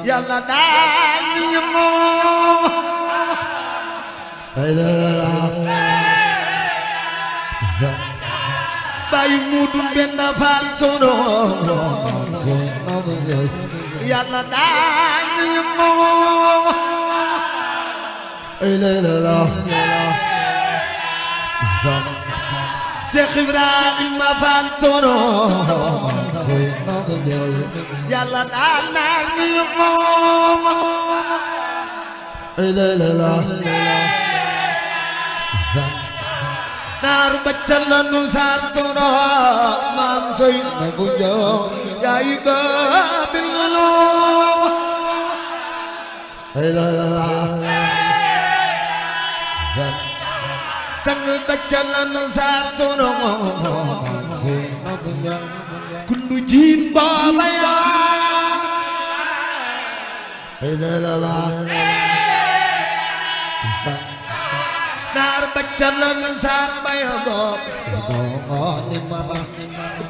yàlla daal ñu moom bàyyi muudu benn faal sono yàlla daal ñu moom Cheikh Ibrahima Fall sono yàlla daal ñu moom naar baccal la nu saar sono maam soy na bu joo yaay baabil loo sang baccal la nu saar sono maam soy na bu joo kundu jiin baaba yaa naar baccal la nu saar baya bopp ni mama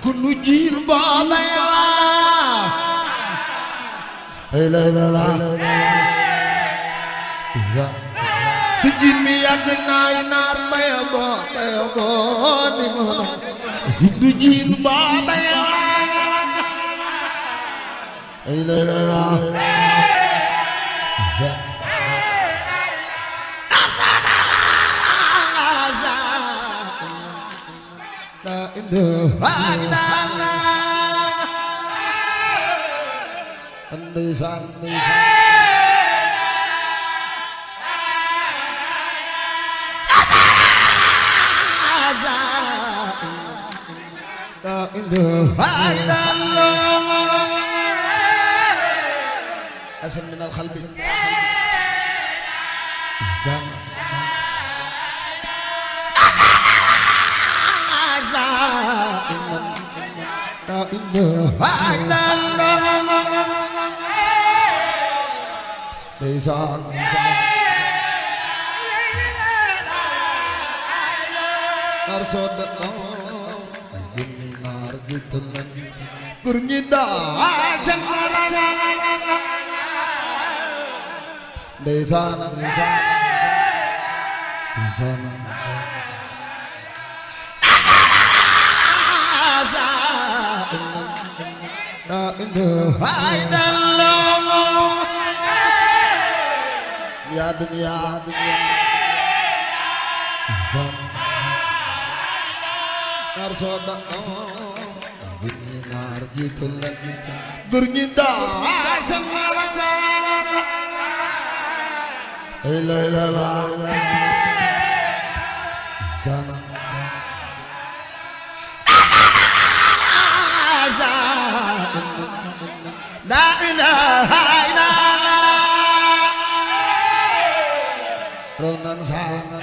kundu jiin baaba yaa si jiin mi yàgg naay naar baya bopp ni mama kundu jiin baaba yaa أسم من القلب ya dunia nar soda nar gitu lagi gurnyida samara la la la sana la ilaha illallah ronan sana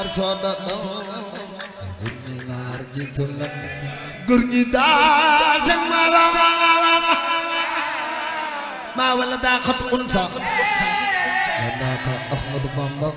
arsoda nar gitu lagi gurnyida samara ma wala da khat unsa naka ahmad bamba